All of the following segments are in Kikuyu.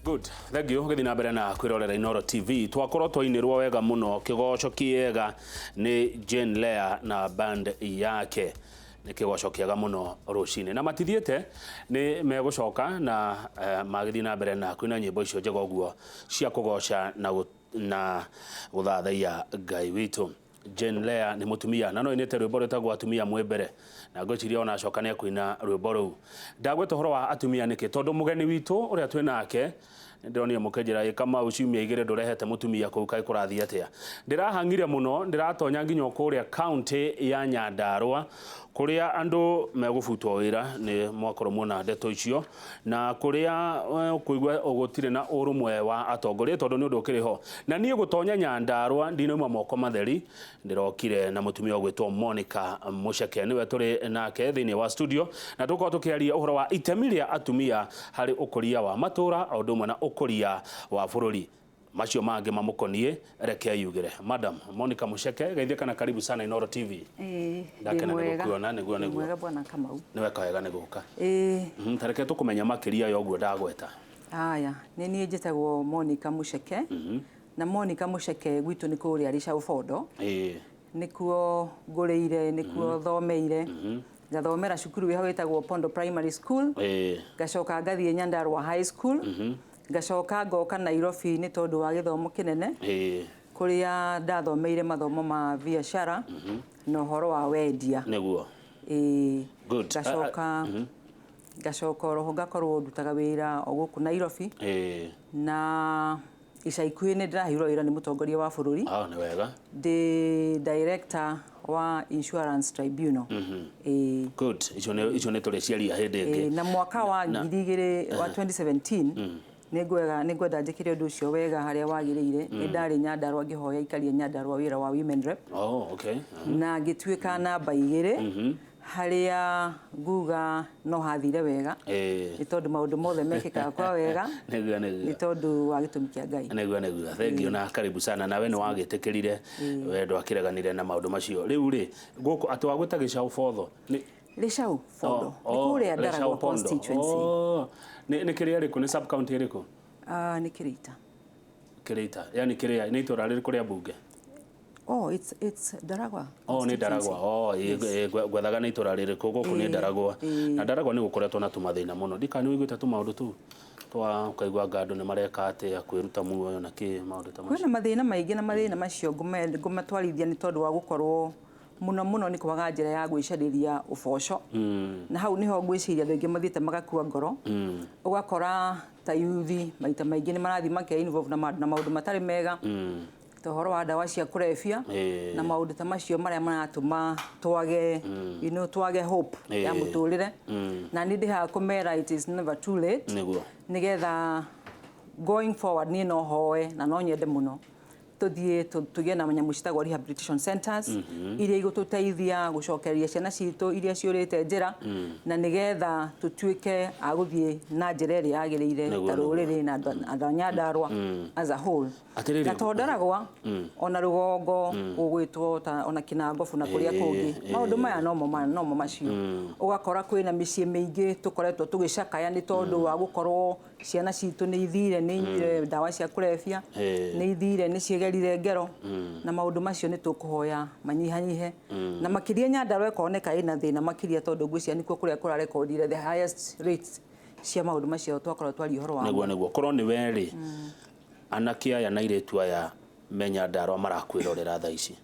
Good. Thank you. Gĩthiĩ na mbere na kwĩrorera Inooro TV. Twakorwo twainĩrwo wega mũno kĩgoco kĩega nĩ Jane Lea na band yake. Nĩ kĩgoco kĩega mũno rũcinĩ. Na matithiĩte nĩ megũcoka na magĩthiĩ na mbere na kũina nyĩmbo icio njega ũguo cia kũgoca na gũthathaiya Ngai witũ. Jane Lea nĩ mũtumia na no ainĩte rwĩmbo rwĩtagwo atumia mwĩ mbere na ngwĩciria ona acoka nĩ ekũina rwĩmbo rũu. Ndagweta ũhoro wa atumia nĩkĩ? Tondũ mũgeni witũ ũrĩa twĩ nake nĩndĩronire mũkĩnjĩra ĩ Kamau ciumia igĩrĩ ndũrehete mũtumia kũu kaĩ kũrathiĩ atĩa? Ndĩrahang'ire mũno ndĩratonya nginya kũrĩa kaũntĩ ya Nyandarũa kũrĩa andũ megũbutwo wĩra nĩ mwakorwo muona ndeto icio na kũrĩa ũkũigua gũtirĩ na ũrũmwe wa atongoria tondũ nĩ ũndũ ũkĩrĩ ho. Na niĩ gũtonya Nyandarũa ndinauma moko matheri, ndĩrokire na mũtumia ũgwĩtwo Monica Mũceke, nĩwe tũrĩ nake thĩinĩ wa studio na tũkorwo tũkĩaria ũhoro wa itemi rĩa atumia harĩ ũkũria wa matũra o ũndũ ũmwe na ũkũria wa bũrũri. Macio mangĩ mamũkoniĩ reke eyugĩre. Madam Monica Mũceke, geithĩka na karibu sana Inooro TV. Ĩĩ, ndĩ Ndakena nĩ mwega. gũkuona, nĩguo Ndĩ nĩguo. mwega bwana Kamau. Nĩ weka wega nĩ gũka. Ĩĩ. Ta reke tũkũmenya makĩria ya ũguo ndagweta. Haya, nĩ niĩ njĩtagwo Monica Mũceke. Na Monica Mũceke gwitũ nĩ kũrĩa Rĩcaũ Bondo. Nĩkuo ngũrĩire, nĩkuo thomeire. Ngathomera cukuru wĩho wĩtagwo Pondo Primary School. Ngacoka ngathiĩ Nyandarua High School. Ngacoka ngoka Nairobi nĩ tondũ wa gĩthomo kĩnene. Kũrĩa ndathomeire mathomo ma biacara na ũhoro wa wendia. Nĩguo. Ĩĩ. Good. Ngacoka ngacoka oroho ngakorwo ndutaga wĩra o gũkũ Nairobi. Na ica ikuhĩ nĩ ndĩraheirwo wĩra nĩ mũtongoria wa bũrũri. Ah, nĩ wega. Ndĩ director wa Insurance Tribunal. Ĩĩ. Good. Icio nĩ icio nĩ tũrĩciaria hĩndĩ ĩngĩ. Ĩĩ, na mwaka wa 2000 wa 2017 nĩ ngwenda njĩkĩre ũndũ ũcio wega harĩa wagĩrĩire. Nĩ ndarĩ Nyandarũa ngĩhoya aikaria Nyandarũa wĩra wa women rep. Oh, okay. Na ngĩtuĩka namba igĩrĩ harĩa nguga no hathire wega nĩ tondũ maũndũ mothe mekĩkaga kwa wega Nĩguo nĩguo. nĩ tondũ wa gĩtũmi kĩa Ngai. Nĩguo nĩguo. Thank you na karibu sana nawe nĩ wagĩtĩkĩrire we ndwakĩreganire na maũndũ macio. Rĩu rĩ gũkũ atĩ wagwĩta Gĩcaũ Botho nĩ Rĩcaũ Bondo nĩ kũrĩa Ndaragwa constituency. Oh, nĩ kĩrĩa ĩrĩkũ nĩ sub county ĩrĩkũ? Ah, nĩ Kĩrĩita. Kĩrĩita. Yani kĩrĩa nĩ itũra rĩrĩkũ rĩa mbunge? Oh, it's Ndaragwa. Oh, nĩ Ndaragwa. Oh, ngwethaga nĩ itũra rĩrĩkũ gũkũ nĩ Ndaragwa. Na Ndaragwa nĩ gũkoretwo na tũmathĩna mũno. Ndikana nĩ ũiguĩte tũmaũndũ tũu twa ũkaigua anga andũ nĩ mareka atĩa kwĩruta muoyo na kĩ maũndũ ta macio. Kwĩna mathĩna maingĩ na mathĩna macio ngũmatwarithia nĩ tondũ wa gũkorwo mũno mũno nĩ kwaga njĩra ya gwĩcarĩria ũboco. Na hau nĩho ngwĩciria andũ aingĩ mathiĩte magakua ngoro. Ũgakora ta yuthi maita maingĩ nĩ marathiĩ make involve na maũndũ matarĩ mega. Ta ũhoro wa ndawa cia kũrebia na maũndũ ta macio marĩa maratũma twage you know, twage hope ya mũtũrĩre. Na niĩ ndĩhaga kũmera it is never too late. Nĩguo. Nĩgetha going forward niĩ no hoe na no nyende mũno tũthiĩ tũgĩe na nyamũ ciĩtagwo rehabilitation centers iria igũtũteithia gũcokereria ciana citũ iria ciũrĩte njĩra na nĩgetha tũtuĩke a gũthiĩ na njĩra ĩrĩa yagĩrĩire ta rũrĩrĩ na andũ a Nyandarũa as a whole. Atĩrĩrĩ, Na to Ndaragwa ona rũgongo gũgwĩtwo ta ona Kinangobu na kũrĩa kũngĩ maũndũ maya nomo nomo macio. Ũgakora kwĩna mĩciĩ mĩingĩ tũkoretwo tũgĩcakaya nĩ tondũ wa gũkorwo ciana citũ nĩ ithire nĩ inyuire ndawa cia kũrebia, nĩ ithire nĩ ciĩgerire ngero na maũndũ macio nĩ tũkũhoya manyihanyihe. Na makĩria Nyandarũa ĩkoneka ĩna thĩna makĩria tondũ ngwĩciria nĩkuo kũrĩa kũrarekondire the highest rates cia maũndũ macio twakorwo twaria ũhoro wamo. Nĩguo nĩguo. Korwo nĩ we rĩ, anake aya na airĩtu aya me Nyandarũa marakwĩrorera thaa ici,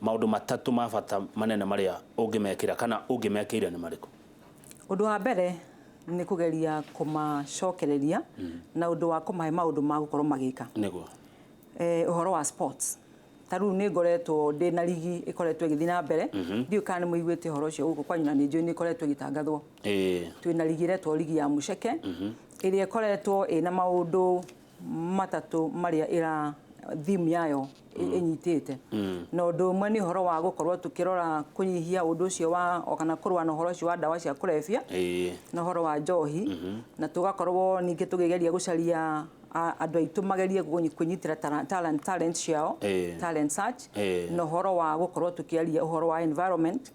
maũndũ matatũ ma bata manene marĩa ũngĩmekĩra kana ũngĩmekĩire nĩ marĩkũ? Ũndũ wa mbere nĩ kũgeria kũmacokereria na ũndũ wa kũmahe maũndũ ma gũkorwo magĩka. Nĩguo. Ũhoro wa sports. Ta rĩu nĩ ngoretwo ndĩ na rigi ĩkoretwo ĩgĩthiĩ na mbere. Ndiũĩ kana nĩ mũiguĩte ũhoro ũcio gũkũ kwanyu na nĩ njũĩ nĩ ĩkoretwo ĩgĩtangathwo. Twĩna rigi ĩretwo rigi ya Mũceke ĩrĩa ĩkoretwo ĩna maũndũ matatũ marĩa ĩra theme yayo ĩnyitĩte. Na ũndũ ũmwe nĩ ũhoro wa gũkorwo tũkĩrora kũnyihia ũndũ ũcio wa kana kũrũa na ũhoro ũcio wa ndawa cia kũrebia na ũhoro wa njohi na tũgakorwo ningĩ tũkĩgeria gũcaria andũ aitũ magerie kwĩnyitĩra talent, talent ciao, talent search na ũhoro wa gũkorwo tũkĩaria ũhoro wa environment.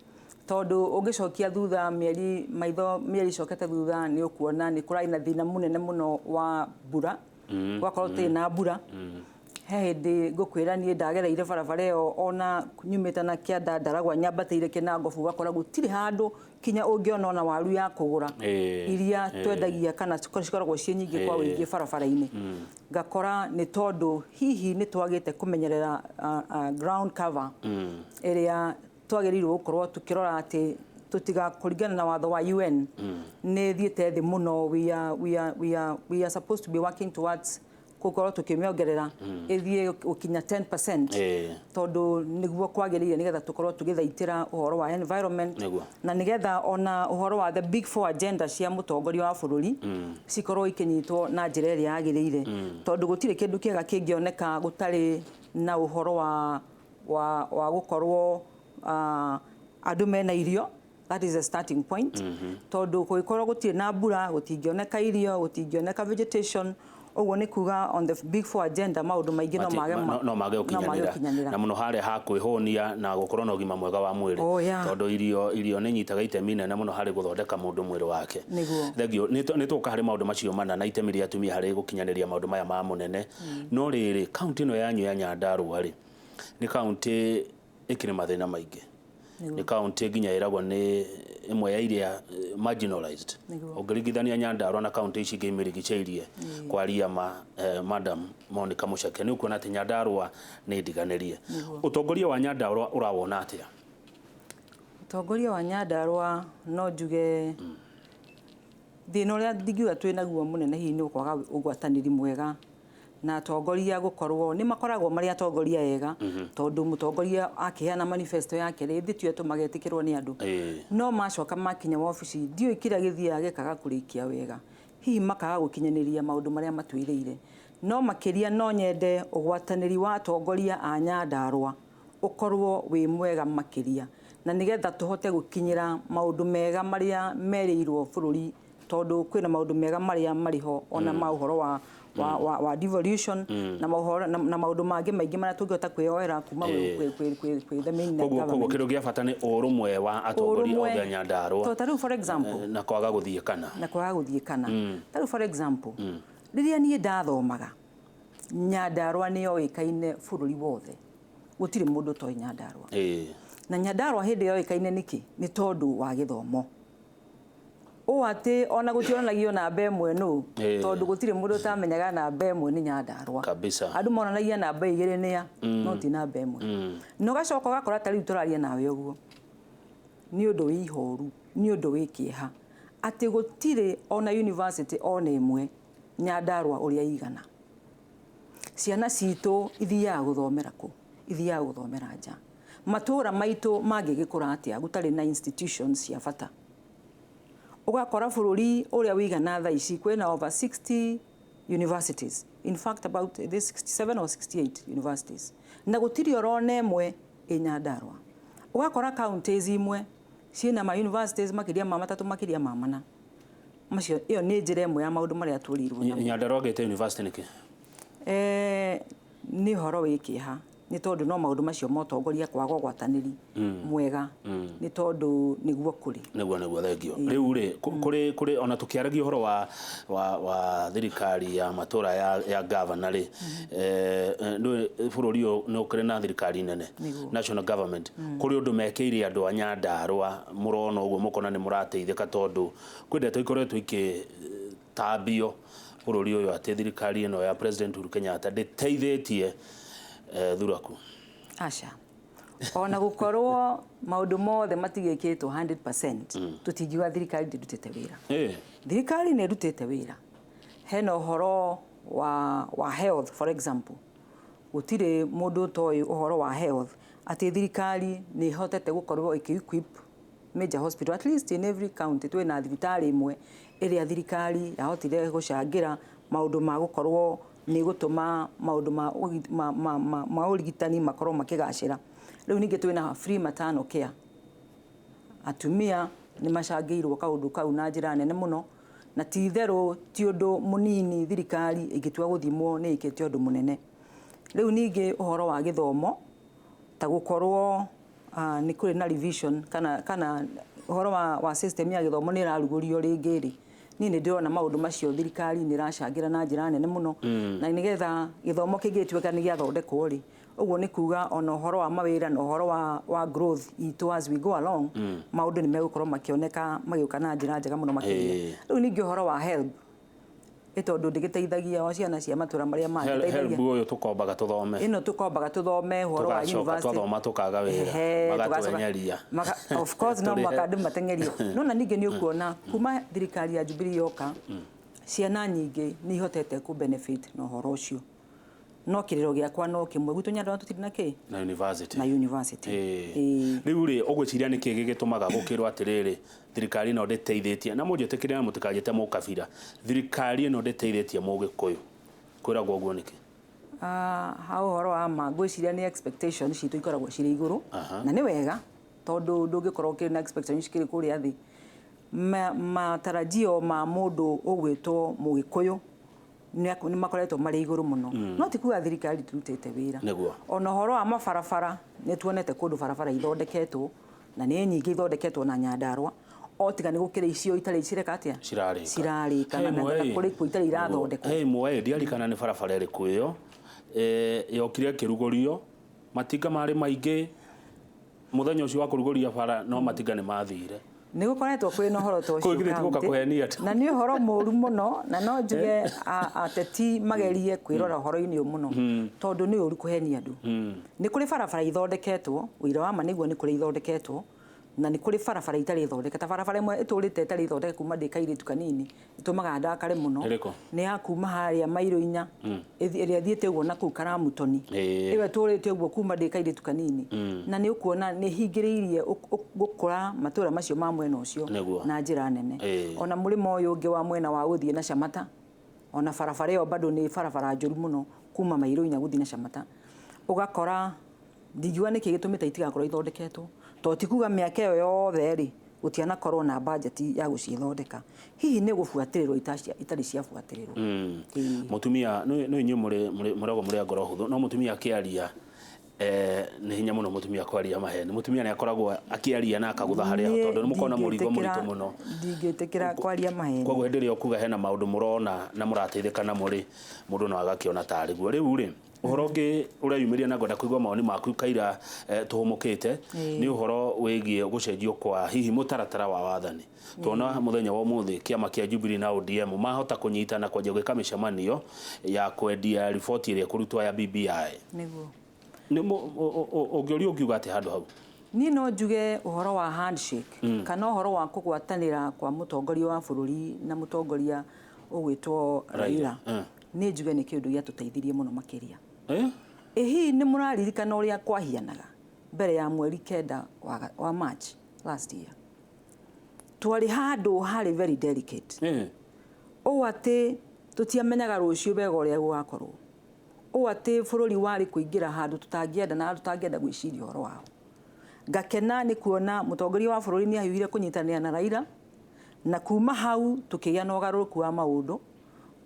Tondũ ũngĩcokia thutha mĩeri maitho mĩeri icokete thutha nĩ ũkuona nĩ kũrarĩ na thĩna mũnene mũno wa mbura. Gwakorwo tũtirĩ na mbura. He hĩndĩ ngũkwĩra niĩ ndagereire barabara ĩyo ona nyumĩte na kĩanda Ndaragwa nyambatĩire Kĩnangobu, ũgakora gũtirĩ handũ kinya ũngĩona ona waru ya kũgũra iria twendagia kana cikoragwo ciĩ nyingĩ kwa ũingĩ barabara-inĩ. Ngakora nĩ tondũ hihi nĩ twagĩte kũmenyerera ground cover ĩrĩa twagĩrĩirwo gũkorwo tũkĩrora atĩ tũtiga kũringana na watho wa UN nĩ thiĩte thĩ mũno. We are supposed to be working towards gũkorwo tũkĩmĩongerera ĩthiĩ gũkinya 10% tondũ nĩguo kwagĩrĩire, nĩgetha tũkorwo tũgĩthaitĩra ũhoro wa environment na nĩgetha ona ũhoro wa the big four agenda cia mũtongoria wa bũrũri cikorwo ikĩnyitwo na njĩra ĩrĩa yagĩrĩire, tondũ gũtirĩ kĩndũ kĩega kĩngĩoneka gũtarĩ na ũhoro wa gũkorwo andũ mena irio. That is a starting point, tondũ kũngĩkorwo gũtirĩ na mbura, gũtingĩoneka irio, gũtingĩoneka vegetation. Ũguo nĩ kuga on the big four agenda maũndũ maingĩ no mage no mage gũkinyanĩra, na mũno harĩa ha kwĩhũnia na gũkorwo na ũgima mwega wa mwĩrĩ. Tondũ irio nĩ inyitaga itemi inene mũno harĩ gũthondeka mũndũ mwĩrĩ wake. Thengio. Nĩ tũka harĩ maũndũ macio mana na itemi rĩa atumia harĩ gũkinyanĩria maũndũ maya ma mũnene. No rĩrĩ, kaunti ĩno yanyu ya Nyandarua rĩ, nĩ kaunti ĩkĩrĩ mathĩna maingĩ, nĩ kaunti nginya ĩragwo nĩ ĩmwe ya iria marginalized. Ũngĩringithania Nyandarua na kaunti ici ingĩ imĩrigicĩirie, kwaria ma, Madam Monica Mucheke, nĩ ũkuona atĩ Nyandarua nĩ ndiganĩrie. Ũtongoria wa Nyandarua ũrawona atĩa? Ũtongoria wa Nyandarua, no njuge thĩna ũrĩa ndingiuga twĩ naguo mũnene hihi nĩ kwaga ũgwatanĩri mwega na atongoria, gũkorwo nĩ makoragwo marĩ atongoria ega, tondũ mũtongoria akĩheana manifesto yake rĩ, thĩ tiyo ĩtũmaga ĩtĩkĩrwo nĩ andũ. No macoka makinya wabici, ndiũĩ kĩrĩa gĩthiaga gĩkaga kũrĩkia wega, hihi makaga gũkinyanĩria maũndũ marĩa matwĩrĩire. No makĩria no nyende ũgwatanĩri wa atongoria a Nyandarua ũkorwo wĩ mwega makĩria, na nĩgetha tũhote gũkinyĩra maũndũ mega marĩa merĩirwo bũrũri, tondũ kwĩna maũndũ mega marĩa marĩ ho ona ma ũhoro wa devolution na maũhoro na maũndũ mangĩ maingĩ marĩa tũngĩhota kwĩyoera kuma kwĩ the main Koguo kĩndũ gĩa bata nĩ ũrũmwe wa atongoria othe a Nyandarua. To ta rĩu, for example, na kwaga gũthiĩ kana na kwaga gũthiĩ kana. Ta rĩu, for example, rĩrĩa niĩ ndathomaga, Nyandarua nĩ yoĩkaine bũrũri wothe, gũtirĩ mũndũ ũtoĩ Nyandarua. Na Nyandarua hĩndĩ yoĩkaine nĩkĩ? Nĩ tondũ wa gĩthomo, ũũ atĩ ona gũtionanagio namba ĩmwe nũ, tondũ gũtirĩ mũndũ ũtamenyaga namba ĩmwe nĩ Nyandarua. Andũ monanagia namba igĩrĩ nĩa, no ti namba ĩmwe. Na ũgacoka ũgakora ta rĩu tũraria nawe ũguo, nĩ ũndũ wĩ ihoru, nĩ ũndũ wĩ kĩeha atĩ gũtirĩ ona university ona ĩmwe Nyandarua ũrĩa igana. Ciana citũ ithiaga gũthomera kũ? Ithiaga gũthomera nja. Matũra maitũ mangĩgĩkũra atĩa gũtarĩ na institutions cia bata? Ũgakora bũrũri ũrĩa wĩigana thaa ici kwĩna over 60 universities, in fact about this 67 or 68 universities, na gũtirĩ orona ĩmwe ĩ Nyandarua. Ũgakora counties imwe ciĩna ma universities makĩria ma matatũ, makĩria ma mana. Macio ĩyo nĩ njĩra ĩmwe ya maũndũ marĩa tũrĩirwo namo. Nyandarua gĩte university nĩkĩ? Nĩ ũhoro wĩ kĩeha, nĩ tondũ no maũndũ macio ma ũtongoria, kwaga ũgwatanĩri mwega, nĩ tondũ nĩguo kũrĩ. Nĩguo, thengio. Rĩu rĩ, kũrĩ ona tũkĩaragia ũhoro wa thirikari ya matũra ya gavana rĩ, ndũĩ bũrũri ũyũ nĩ ũkĩrĩ na thirikari nene, national government, kũrĩ ũndũ mekĩire andũ a Nyandarua mũrona ũguo mũkona nĩ mũrateithĩka? Tondũ kwĩ ndeto ikoretwo ikĩtambio bũrũri ũyũ atĩ thirikari ĩno ya President Uhuru Kenyatta ndĩteithĩtie thuraku. Aca, ona gũkorwo maũndũ mothe matigĩkĩtwo 100%, tũtingiuga thirikari ndĩrutĩte wĩra. Thirikari nĩ ĩrutĩte wĩra. Hena ũhoro wa health, for example. Gũtirĩ mũndũ ũtoĩ ũhoro wa health, atĩ thirikari nĩ ĩhotete gũkorwo ĩkĩ equip major hospital. At least in every county twĩna thibitarĩ ĩmwe ĩrĩa thirikari yahotire gũcangĩra maũndũ ma gũkorwo nĩ gũtũma maũndũ ma ũrigitani makorwo makĩgacĩra. Rĩu ningĩ twĩna free maternal care. Atumia nĩ macangĩirwo kaũndũ kau na njĩra nene mũno, na ti itherũ ti ũndũ mũnini. Thirikari ĩngĩtua gũthimwo nĩ ĩkĩte ũndũ mũnene. Rĩu ningĩ ũhoro wa gĩthomo, ta gũkorwo Nĩ kũrĩ na revision kana ũhoro wa system ya gĩthomo nĩ ĩrarugũrio rĩngĩ rĩ, niĩ nĩ ndĩrona maũndũ macio thirikari nĩ ĩracangĩra na njĩra nene mũno, na nĩgetha gĩthomo kĩngĩtuĩka nĩ gĩathondekwo rĩ, ũguo nĩ kuga ona ũhoro wa mawĩra na ũhoro wa growth itũ as we go along, maũndũ nĩ megũkorwo makĩoneka magĩũka na njĩra njega mũno makĩria. Rĩu ningĩ ũhoro wa HELB, ĩ tondũ ndĩgĩteithagia o ciana cia matũra marĩa mangĩ. HELB ũyũ tũkombaga tũthome. Ĩno tũkombaga tũthome ũhoro wa university. Twathoma tũkaga wĩra, magatwenyeria. Of course no mũhaka andũ mateng'erio. No na ningĩ nĩ ũkuona kuma thirikari ya Jubilee yoka, ciana nyingĩ nĩ ihotete kũ benefit na ũhoro ũcio. No kĩrĩro gĩakwa no kĩmwe, gwitũ Nyandarua tũtirĩ na kĩ? Na university. Na university. Rĩu rĩ, ũgwĩciria nĩkĩ gĩgĩtũmaga gũkĩrwo atĩrĩrĩ, thirikari ĩno ndĩteithĩtie, na mũnjĩtĩkĩre na mũtikanjĩte mũkabira, thirikari ĩno ndĩteithĩtie mũgĩkũyũ, kwĩragwo ũguo nĩkĩ? Ha ũhoro wa ma ngwĩciria nĩ expectations citũ ikoragwo cirĩ igũrũ, na nĩ wega tondũ ndũngĩkorwo ũkĩrĩ na expectations cikĩrĩ kũrĩa thĩ. Matarajio ma mũndũ ũgwĩtwo mũgĩkũyũ nĩ makoretwo marĩ igũrũ mũno, no ti kuga thirikari ndĩrutĩte wĩra. Ona ũhoro wa mabarabara nĩ tuonete kũndũ barabara ithondeketwo, na nĩ nyingĩ ithondeketwo na Nyandarua, o tiga nĩ gũkĩrĩ icio itarĩ cireka atĩa? Cirarĩka, na kũrĩ kuo itarĩ irathondekwo. He ĩmwe ndiarikana nĩ barabara ĩrĩkũ ĩyo, yokire ĩkĩrugũrio, matinga marĩ maingĩ, mũthenya ũcio wa kũrugũria bara no matinga nĩ mathire. Nĩ gũkoretwo kwĩ na ũhoro ta ũcio, na nĩ ũhoro mũru mũno, na no njuge ateti magerie kwĩrora ũhoro-inĩ ũyũ mũno, tondũ nĩ ũru kũhenia andũ. Nĩ kũrĩ barabara ithondeketwo, ũira wa ma nĩguo nĩ kũrĩ ithondeketwo, na nĩ kũrĩ barabara itarĩ thondeke. Ta barabara ĩmwe ĩtũrĩte ĩtarĩ thondeke kuma ndĩ kairĩtu kanini, ĩtũmaga ndakare mũno, nĩ ya kuma harĩa mairo inya, ĩrĩa ĩthiĩte ũguo na kũu Karamutoni, ĩyo ĩtũrĩte ũguo kuma ndĩ kairĩtu kanini, na nĩ ũkuona nĩ hingĩrĩirie gũkũra matũra macio ma mwena ũcio na njĩra nene. Ona mũrĩmo ũyũ ũngĩ wa mwena wa gũthiĩ na Camata, ona barabara ĩyo bado nĩ barabara njũru mũno kuma mairo inya gũthiĩ na Camata, ũgakora ndingiuga nĩkĩ gĩtũmĩte itigakorwo ithondeketwo, tondũ ti kuga mĩaka ĩyo yothe rĩ gũtianakorwo na budget ya gũcithondeka. Hihi nĩ gũbuatĩrĩrwo itarĩ ciabuatĩrĩrwo. Mũtumia no inyuĩ mũragwo mũrĩ a ngoro hũthũ, no mũtumia akĩaria nĩ hinya mũno mũtumia kwaria maheni. Mũtumia nĩ akoragwo akĩaria na akagũtha harĩa tondũ nĩ mũkoragwo na mũrigo mũritũ mũno. Ndingĩtĩkĩra kwaria maheni. Koguo hĩndĩ ĩrĩa ũkuga hena maũndũ mũrona na mũrateithĩka namo rĩ, mũndũ no agakĩona tarĩ guo. Rĩu rĩ, ũhoro ũngĩ ũreyumĩria na ngwenda kũigua mawoni maku kaira tũhũmũkĩte, nĩ ũhoro wĩgiĩ gũcenjio kwa hihi mũtaratara wa wathani. Tuona mũthenya wa ũmũthĩ kĩama kĩa Jubilee na ODM mahota kũnyitana kwanjia gwĩka mĩcemanio ya kwendia riboti ĩrĩa ĩkũrutwo ya BBI. Nĩguo. Nĩ ũngĩũrio ũngiuga atĩa handũ hau? Niĩ no njuge ũhoro wa handshake, kana ũhoro wa kũgwatanĩra kwa mũtongoria wa bũrũri na mũtongoria ũgwĩtwo Raila, nĩ njuge nĩ kĩũndũ gĩatũteithirie mũno makĩria. Ĩ hihi nĩ mũraririkana ũrĩa kwahianaga mbere ya mweri 9 wa March last year? Twarĩ handũ harĩ very delicate. Ũũ atĩ tũtiamenyaga rũciũ wega ũrĩa gũgakorwo. Ũũ atĩ bũrũri warĩ kũingĩra handũ tũtangĩenda na handũ tũtangĩenda gwĩciria ũhoro wao. Ngakena nĩ kuona mũtongoria wa bũrũri nĩ ahiũhire kũnyitanĩra na Raila, na kuma hau tũkĩgĩa na ũgarũrũku wa maũndũ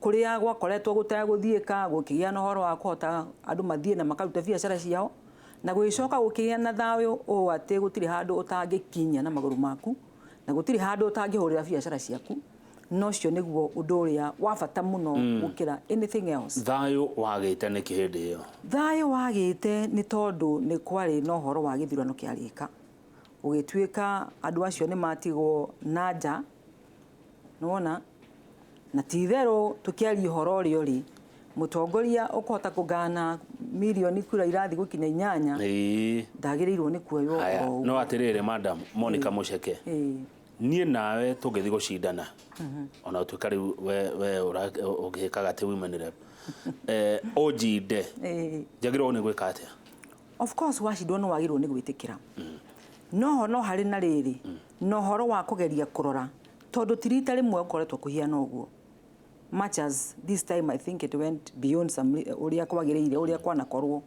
kũrĩa gwakoretwo gũtegũthiĩka, gũkĩgĩa na ũhoro wa kũhota andũ mathiĩ na makaruta biacara ciao, na gũgĩcoka gũkĩgĩa na thayũ ũũ atĩ gũtirĩ handũ ũtangĩkinya na magũrũ maku, na gũtirĩ handũ ũtangĩhũrĩra biacara ciaku. No ũcio nĩguo ũndũ ũrĩa wa bata mũno gũkĩra anything else. Thayũ wagĩte nĩkĩ hĩndĩ ĩyo? Thayũ wagĩte nĩ tondũ nĩ kwarĩ na ũhoro wa gĩthurano kĩarĩka, gũgĩtuĩka andũ acio nĩ matigwo na nja, nĩwona, na ti itherũ tũkĩaria ũhoro ũrĩa ũrĩ, mũtongoria ũkũhota kũgana mirioni kura irathiĩ gũkinya 8 ndagĩrĩirwo nĩ kuoywo oro ũguo. No atĩrĩrĩ madam Monica Mucheke, niĩ nawe tũngĩthiĩ gũcindana, ona ũtuĩka rĩu we ũgĩkaga atĩ women rep, ũnjinde, njagĩrĩirwo nĩ gwĩka atĩa? Of course wacindwo nĩ wagĩrĩirwo nĩ gwĩtĩkĩra, no no harĩ na rĩrĩ na ũhoro wa kũgeria kũrora, tondũ ti rita rĩmwe ũkoretwo kũhiana ũguo. Much as this time I think it went beyond some ũrĩa kwagĩrĩire, ũrĩa kwanakorwo.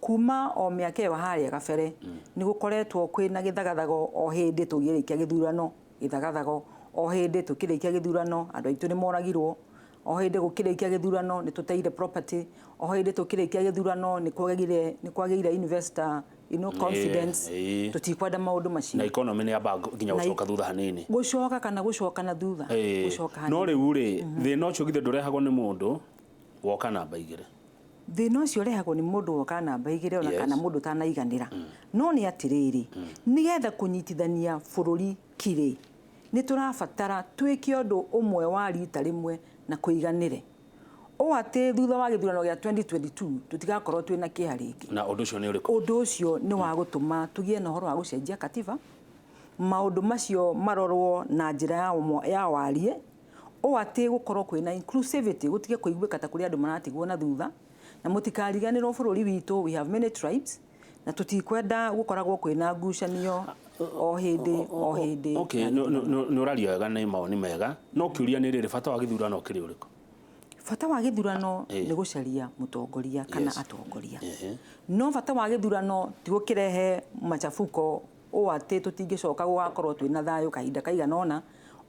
Kuma o mĩaka ĩyo harĩa gabere, nĩ gũkoretwo kwĩna gĩthagathago o hĩndĩ tũgĩrĩkia gĩthurano, gĩthagathago o hĩndĩ tũkĩrĩkia gĩthurano, andũ aitũ nĩ moragirwo, o hĩndĩ gũkĩrĩkia gĩthurano nĩ tũteire property, o hĩndĩ tũkĩrĩkia gĩthurano nĩ kwagĩire investor you know, confidence. Tũtikwenda maũndũ macio. Na economy nĩ yamba nginya gũcoka thutha hanini. Gũcoka kana gũcoka na thutha. Gũcoka hanini. No rĩu rĩ, thĩna ũcio githĩ ndũrehagwo nĩ mũndũ woka namba igĩrĩ. Thĩna ũcio ũrehagwo nĩ mũndũ woka namba igĩrĩ ona kana mũndũ ũtanaiganĩra. No nĩ atĩrĩrĩ, nĩgetha kũnyitithania bũrũri kirĩ, nĩ tũrabatara twĩke ũndũ ũmwe wa rita rĩmwe na kũiganĩre. O atĩ thutha wa gĩthurano gĩa 2022 tũtigakorwo twĩna kĩeha rĩngĩ. Na ũndũ ũcio nĩ ũrĩkũ? Ũndũ ũcio nĩ wa gũtũma tũgĩe na ũhoro wa gũcenjia katiba, maũndũ macio marorwo na njĩra ya warie, o atĩ gũkorwo kwĩna inclusivity, gũtige kũiguĩka ta kũrĩ andũ maratigwo na thutha, na mũtikariganĩrwo bũrũri witũ, we have many tribes, na tũtikwenda gũkoragwo kwĩna ngucanio o hĩndĩ o hĩndĩ. Okay, nĩ ũraria wega, nĩ mawoni mega, no kĩũria nĩ rĩrĩ, bata wa gĩthurano ũkĩrĩ ũrĩkũ? Bata wa gĩthurano nĩ gũcaria mũtongoria kana atongoria. No bata wa gĩthurano ti gũkĩrehe machafuko o atĩ tũtingĩcoka gũgakorwo twĩna thayũ kahinda kaigana ũna,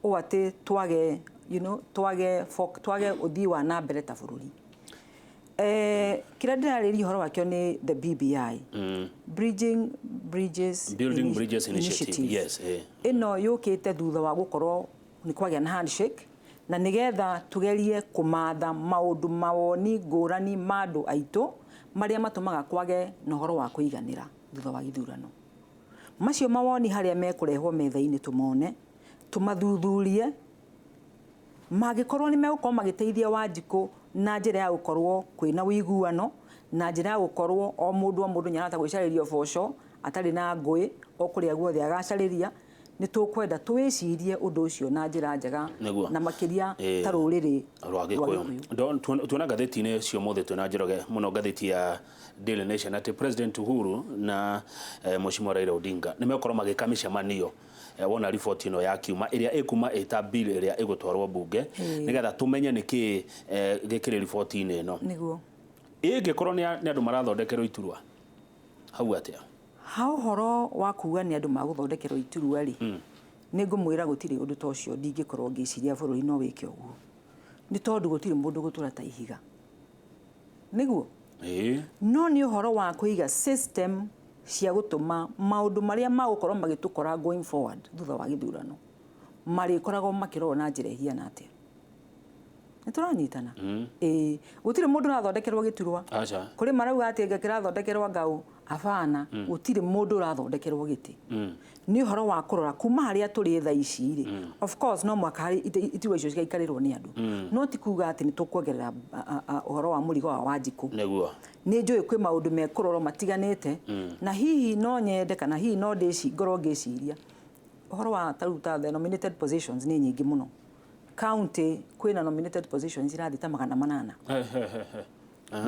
o atĩ twage, you know, twage ũthii wa na mbere ta bũrũri. Kĩrĩa ndĩrarĩria ũhoro wakĩo nĩ the BBI, Bridging Bridges Building Bridges Initiative. Yes. Ĩno yũkĩte thutha wa gũkorwo nĩ kwagĩa na handshake, na nĩgetha tugerie kũmatha maũndũ mawoni ngũrani ma andũ aitũ marĩa matũmaga kwage na ũhoro wa kũiganĩra thutha wa gĩthurano. Macio mawoni harĩa mekũrehwo metha-inĩ tũmone, tũmathuthurie, mangĩkorwo nĩ megũkorwo magĩteithia Wanjikũ na njĩra ya gũkorwo kwĩna ũiguano, na njĩra ya gũkorwo o mũndũ nĩarahota gwĩcarĩria ũboco atarĩ na ngũĩ, o kũrĩa guothe agacarĩria, nĩ tũkwenda twĩcirie ũndũ ũcio na njĩra njega na makĩria ta rũrĩrĩ rwa Gĩkũyũ. Tuona ngathĩti-inĩ cio mothe twĩna Njoroge mũno, ngathĩti ya Daily Nation atĩ President Uhuru na Mheshimiwa Raila Odinga nĩ megũkorwo magĩka mĩcemanio wona riboti ĩno ya kiuma ĩrĩa ĩkuma ĩta bill ĩrĩa ĩgũtwarwo bunge nĩgetha tũmenye nĩkĩ gĩkĩrĩ riboti-inĩ ĩno. Nĩguo ĩngĩkorwo nĩ andũ marathondekerwo iturwa hau atĩa? Ha ũhoro wa kuga nĩ andũ magũthondekerwo iturwa rĩ, nĩ ngũmwĩra gũtirĩ ũndũ ta ũcio ndingĩkorwo ngĩciria bũrũri no wĩke ũguo, nĩ tondũ gũtirĩ mũndũ gũtũra ta ihiga. Nĩguo? No nĩ ũhoro wa kũiga system cia gũtũma maũndũ marĩa magũkorwo magĩtũkora going forward thutha wa gĩthurano marĩkoragwo makĩrorwo na njĩra ĩhiana atĩa. Nĩ tũranyitana? Ĩĩ, gũtirĩ mũndũ ũrathondekerwo gĩturwa. Kũrĩ marauga atĩ kĩrathondekerwo ngau, abana, gũtirĩ mũndũ ũrathondekerwo gĩtĩ. Nĩ ũhoro wa kũrora kuma harĩa tũrĩ thaa ici rĩ, of course no mwaka iturwa icio cigaikarĩrwo nĩ andũ, no ti kuga atĩ nĩ tũkuongerera ũhoro wa mũrigo wa Wanjikũ. Nĩguo. Nĩ njũĩ kwĩ maũndũ mekũrorwo matiganĩte, na hihi no nyende kana hihi no ngorwo ngĩciria ũhoro wa tarĩu ta the nominated positions nĩ nyingĩ mũno. County kwĩna nominated positions irathiĩ ta 800.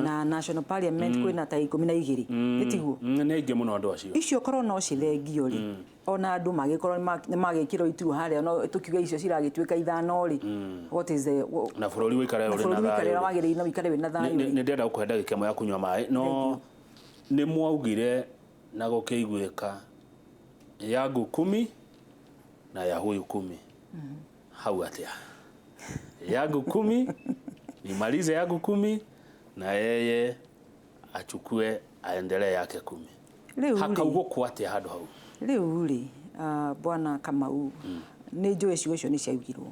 Na National Parliament kwĩna ta 12. Nĩ tiguo? Nĩ aingĩ mũno andũ acio. Icio korwo no cithengio rĩ, ona andũ magĩkorwo nĩ magĩkĩrwo iturwa harĩa, no tũkiuge icio ciragĩtuĩka 5 rĩ, what is the na bũrũri ũikare ũrĩ na thayũ. Wagĩrĩire no ũikare wĩna thayũ. Nĩ ndĩrenda gũkũhe ndagĩka ĩmwe ya kũnyua maĩ, no nĩ mwaugire na gũkĩiguĩka yangu 10 na ya huyu 10. Hau atĩa? Yangu 10 nimalize yangu 10 na yeye achukue aendelee yake 10. Hakaugwo kwa atĩa handũ hau? Rĩu rĩ, bwana Kamau, nĩ njũĩ ciugo icio nĩ ciaugirwo.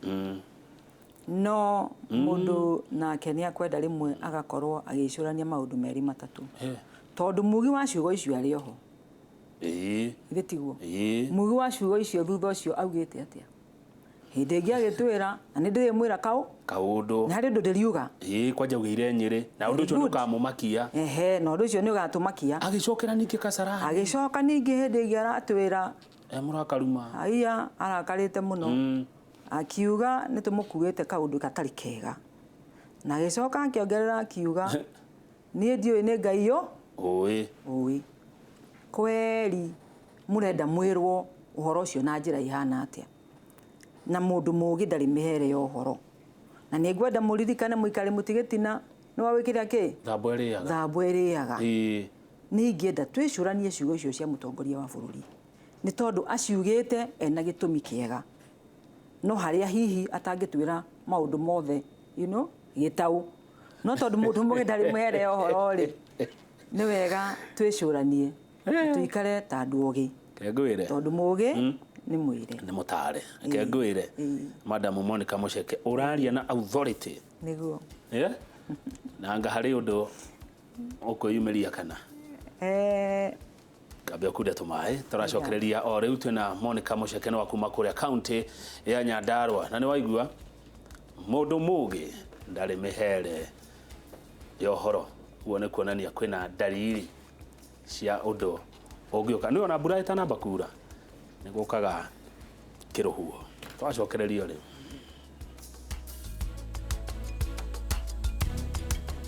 No mũndũ nake nĩ akwenda rĩmwe agakorwo agĩcũrania maũndũ merĩ matatũ. Tondũ mugi wa ciugo icio arĩ oho. Githĩ tiguo? Mugi wa ciugo icio thutha ũcio augĩte atĩa? Hĩndĩ ĩngĩ agĩtwĩra, na nĩ ndĩrĩmwĩra kaũndũ. Nĩ harĩ ũndũ ndĩriuga. Kwanja augĩire Nyĩrĩ, na ũndũ ũcio nĩ ũkamũmakia. Ehe, na ũndũ ũcio nĩ ũgatũmakia. Agĩcokera ningĩ Kasarani. Agĩcoka ningĩ hĩndĩ ĩngĩ aratwĩra. Mũrakaruma. Haiya, arakarĩte mũno. Akiuga nĩ tũmũkuĩte kaũndũ gatarĩ kega. Na agĩcoka akĩongerera akiuga, niĩ ndiũĩ nĩ Ngai yo. Ũĩ. Ũĩ. Kweri mũrenda mwĩrwo ũhoro ũcio na njĩra ihana atĩa? Na mũndũ mũũgĩ ndarĩ mĩhere ya ũhoro. Na nĩ ngwenda mũririkane mũikare mũtigĩtina, nĩ wawĩkĩra kĩ? Thambo ĩrĩaga. Thambo ĩrĩaga. Nĩ ingĩenda twĩcũranie ciugo icio cia mũtongoria wa bũrũri. Nĩ tondũ aciugĩte ena gĩtũmi kĩega. No harĩa hihi atangĩtwĩra maũndũ mothe, you know, gĩtaũ. No tondũ mũndũ mũũgĩ ndarĩ mĩhere ya ũhoro rĩ, nĩ wega twĩcũranie. Tuikare ta andũ ogĩ. Kengwire. Tondũ mũgĩ nĩ mwĩre. Nĩ mũtare. Kengwire. Madam Monica Mucheke ũraria na authority. Nĩguo. Yeah? Na anga harĩ ũndũ ũkwĩyumĩria kana? Kambe ũkunde tũmaĩ tũracokereria o rĩu twĩna Monica Mucheke nĩ wa kuma kũrĩa county ya Nyandarua na nĩ waigua mũndũ mũgĩ ndarĩ mĩhere ya ũhoro ũguo nĩ kuonania kwĩna dalili cia ũndũ ũngĩũka nĩ ona mbura ĩtanamba kura nĩ gũkaga kĩrũhuho twacokereria rĩu.